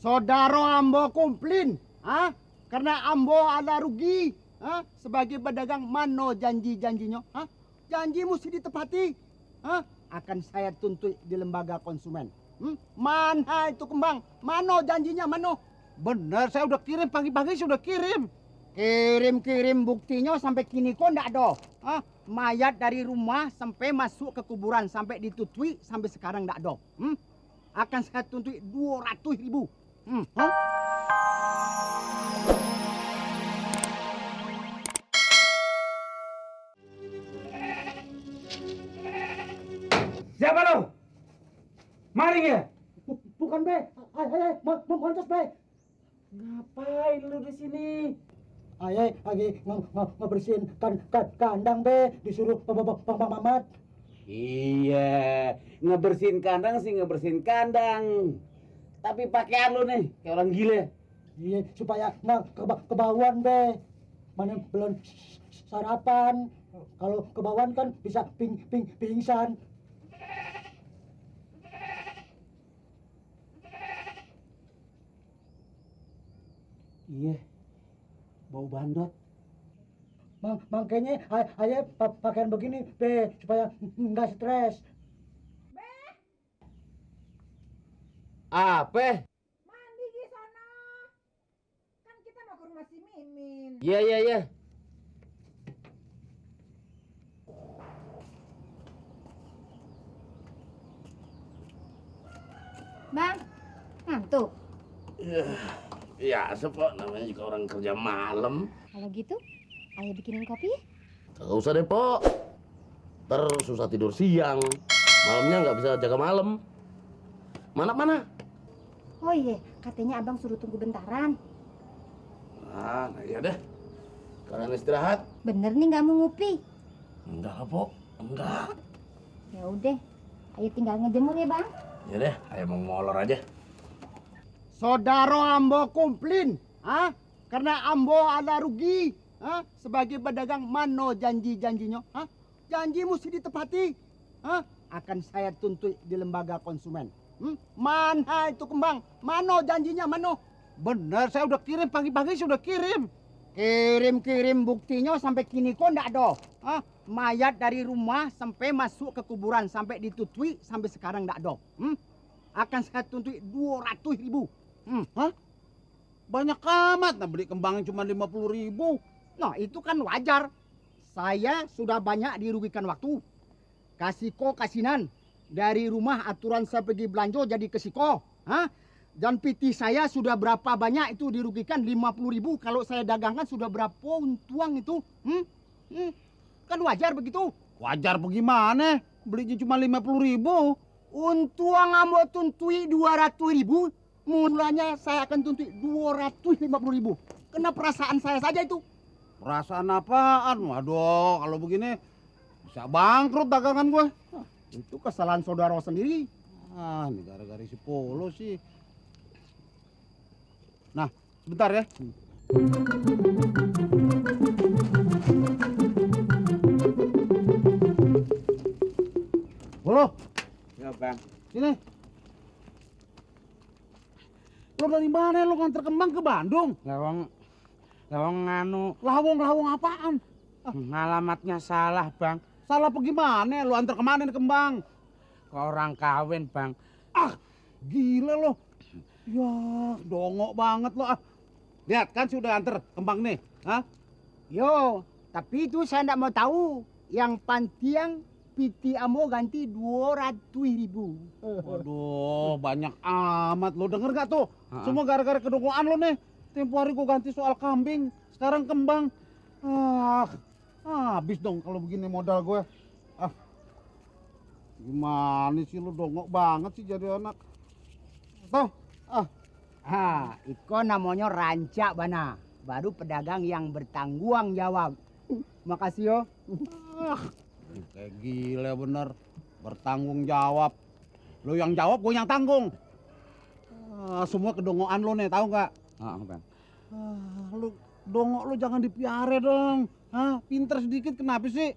Saudara ambo komplain, karena ambo ada rugi, sebagai pedagang mano janji-janjinya, janji mesti ditepati, akan saya tuntut di lembaga konsumen. Mana itu kembang? Mano janjinya, mano? Bener, saya udah kirim pagi-pagi sudah kirim. Kirim buktinya sampai kini kok ndak ada. Mayat dari rumah sampai masuk ke kuburan sampai ditutui sampai sekarang ndak ada. Akan saya tuntut 200.000. Siapa lo? Maling ya? Bukan be, mau kontes be. Ngapain lu di sini? Ayah lagi ngebersihin kandang be, disuruh Bang Mamat. Iya, ngebersihin kandang sih ngebersihin kandang. Tapi pakaian lu nih kayak orang gila. Iya, supaya nggak kebauan be. Mana belum sarapan. Kalau kebauan kan bisa pingsan. Iya, bau bandot. Makanya ayah pakaian begini be, supaya nggak stres. Apa? Mandi di sana. Kan kita mau ke rumah si Mimin. Iya. Bang, ngantuk. Ya, sepok namanya juga orang kerja malam. Kalau gitu, ayah bikinin kopi ya? Kagak usah deh, Pok. Ntar susah tidur siang. Malamnya nggak bisa jaga malam. Mana? Oh iya, katanya abang suruh tunggu bentaran. Nah iya deh. Kalian istirahat. Bener nih nggak mau ngopi? Enggak lah, Pok. Enggak. Ya udah, ayah tinggal ngejemur ya bang. Ya deh, ayo mau molor aja. Saudara ambo komplain, karena ambo ada rugi, sebagai pedagang mano janji-janjinya, janji mesti ditepati, akan saya tuntut di lembaga konsumen. Mana itu kembang? Mano janjinya, mano? Bener, saya udah kirim pagi-pagi sudah kirim. Kirim buktinya sampai kini kok ndak ada. Mayat dari rumah sampai masuk ke kuburan sampai ditutui sampai sekarang ndak ada. Akan saya tuntut 200.000. Banyak amat, nah beli kembangnya cuma 50.000. Nah itu kan wajar. Saya sudah banyak dirugikan waktu. Kasiko kasinan. Dari rumah aturan saya pergi belanja jadi kesiko. Dan PT saya sudah berapa banyak itu dirugikan 50.000. Kalau saya dagangkan sudah berapa untuang itu. Kan wajar begitu. Wajar bagaimana? Belinya cuma 50.000. Untuang ambo tuntui 200.000. Mulanya saya akan tuntut 250.000. Kena perasaan saya saja itu. Perasaan apaan? Waduh, kalau begini bisa bangkrut dagangan gue. Itu kesalahan saudara sendiri. Ini gara-gara si Polo sih. Nah, sebentar ya. Polo. Ya bang. Sini. Lo dari mana lo nganter kembang ke Bandung? Lawang nganu. Lawang apaan? Ngalamatnya salah bang. Salah apa gimana? Lo antar kemana nih kembang? Ke orang kawin bang. Gila lo. Ya, dongok banget lo. Lihat kan sudah antar kembang nih. Yo, tapi itu saya tidak mau tahu. Yang pantiang PT ambo ganti 200.000. Waduh, banyak amat. Lo denger gak tuh? Semua gara-gara kedongoan lo nih. Tempo hari gua ganti soal kambing. Sekarang kembang. Habis dong kalau begini modal gue. Gimana sih lo dongok banget sih jadi anak. Tuh. Iko namanya rancak bana. Baru pedagang yang bertanggung jawab. Makasih yo. Kayak gila bener. Bertanggung jawab. Lo yang jawab, gue yang tanggung. Semua kedongoan lo nih, tahu nggak? Bang. Lo dongok lo jangan dipiara dong. Pinter sedikit kenapa sih?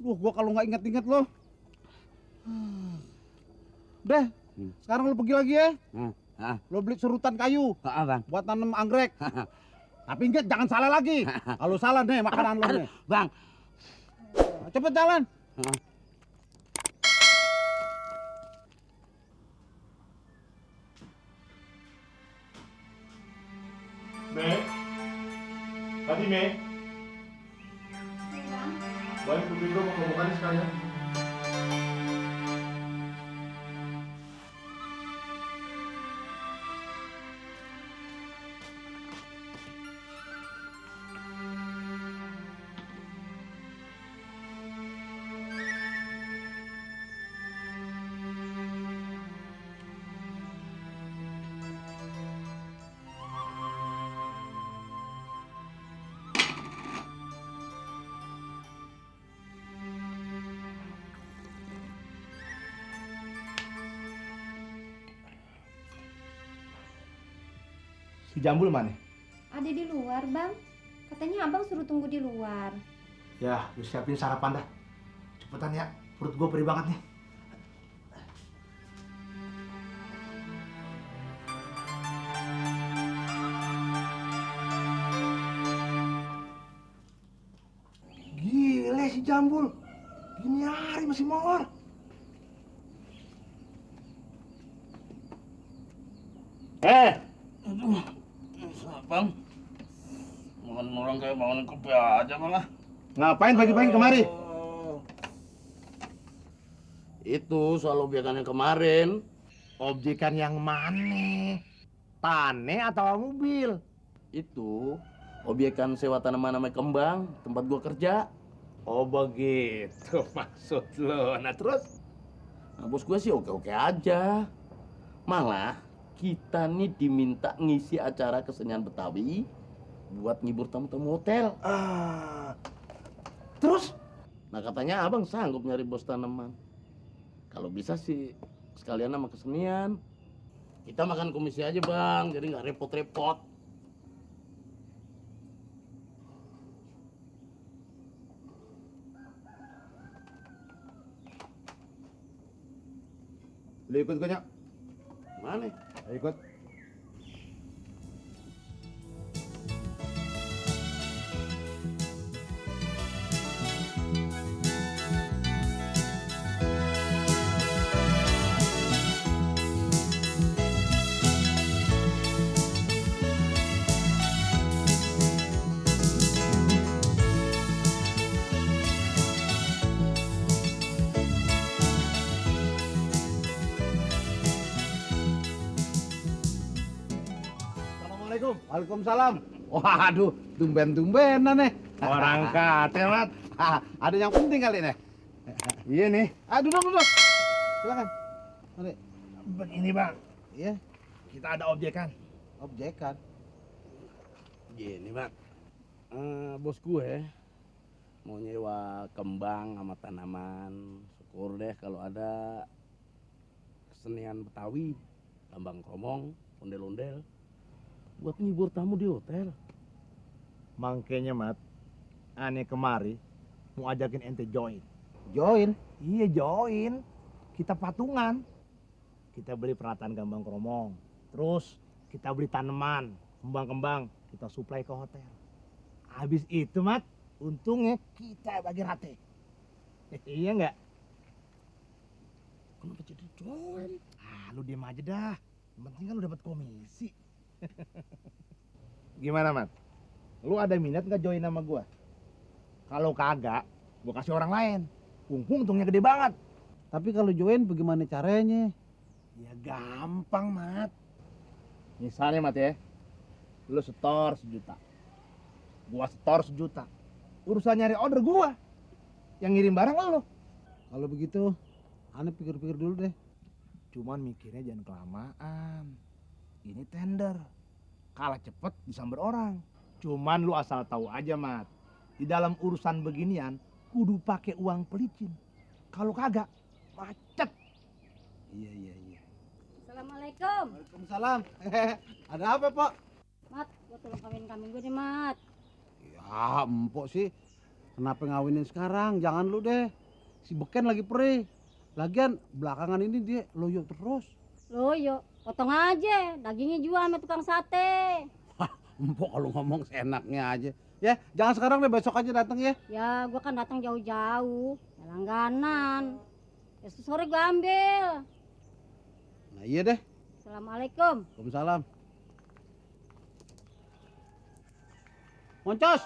Gua kalau nggak inget-inget lo. Deh, Sekarang lu pergi lagi ya. Ah, Lu beli serutan kayu Bang. buat tanam anggrek. Tapi ingat jangan salah lagi. Kalau salah nih makanan lu nih. Bang. Cepet jalan. Me, tadi Me, balik ke Bigo mau ngomongin sekalian. Si Jambul mana? Ada di luar, Bang. Katanya Abang suruh tunggu di luar. Ya, lu siapin sarapan dah. Cepetan ya, perut gua perih banget nih. Gile si Jambul. Gini hari masih molor. Bang, makan orang kayak bangun kopi aja malah. Ngapain pagi-pagi kemari? Itu soal objekan yang kemarin. Objekan yang mana? Tane atau mobil? Itu objekan sewa tanaman namanya kembang, tempat gua kerja. Oh begitu maksud lo. Nah terus? Nah, bos gua sih oke-oke aja. Malah kita nih diminta ngisi acara kesenian Betawi buat ngibur tamu-tamu hotel. Terus? Nah katanya abang sanggup nyari bos tanaman. Kalau bisa sih sekalian sama kesenian. Kita makan komisi aja bang, jadi nggak repot-repot. Lu ikut gua, Nyak? Mana? Ikut. Assalamualaikum. Waalaikumsalam. Waduh, tumben-tumbenan nih. Orang kate, Mat. Ada yang penting kali nih. Iya nih. Duduk. Silakan. Mari. Begini bang, Iya, kita ada objekan. objekan. Gini bang, bos gue mau nyewa kembang sama tanaman. Syukur deh kalau ada kesenian Betawi, tambang kromong, ondel-ondel, buat ngibur tamu di hotel. Mangkenya Mat, aneh kemari mau ajakin ente join. Join. Iya join. Kita patungan. Kita beli peralatan gambang kromong. Terus kita beli tanaman, kembang-kembang, kita suplai ke hotel. Habis itu Mat, untungnya kita bagi rate. Iya nggak? Kenapa jadi join? Lu diem aja dah. Yang penting kan lu dapat komisi. Gimana Mat? Lu ada minat nggak join sama gua? Kalau kagak, gua kasih orang lain. Untungnya gede banget. Tapi kalau join bagaimana caranya? Ya gampang, Mat. Misalnya, Mat ya, lu setor 1 juta. Gua setor 1 juta. Urusan nyari order gua. Yang ngirim barang lu. Kalau begitu, aneh pikir-pikir dulu deh. Cuman mikirnya jangan kelamaan. Ini tender. Kalah cepet disamber orang. Cuman lu asal tahu aja, Mat. Di dalam urusan beginian, kudu pakai uang pelicin. Kalau kagak, macet. Iya. Assalamualaikum. Waalaikumsalam. Ada apa, Pak? Mat, gua tolong kawin kambing gue deh, Mat. Ya, empok sih. Kenapa ngawinin sekarang? Jangan lu deh. Si beken lagi perih. Lagian belakangan ini dia loyo terus. Loh yuk, potong aja. Dagingnya jual sama tukang sate. Empok kalau ngomong seenaknya aja. Ya, jangan sekarang deh, besok aja datang ya. Ya, gua kan datang jauh-jauh. Ya langganan. Besok sore gua ambil. Nah iya deh. Assalamualaikum. Waalaikumsalam. Moncos.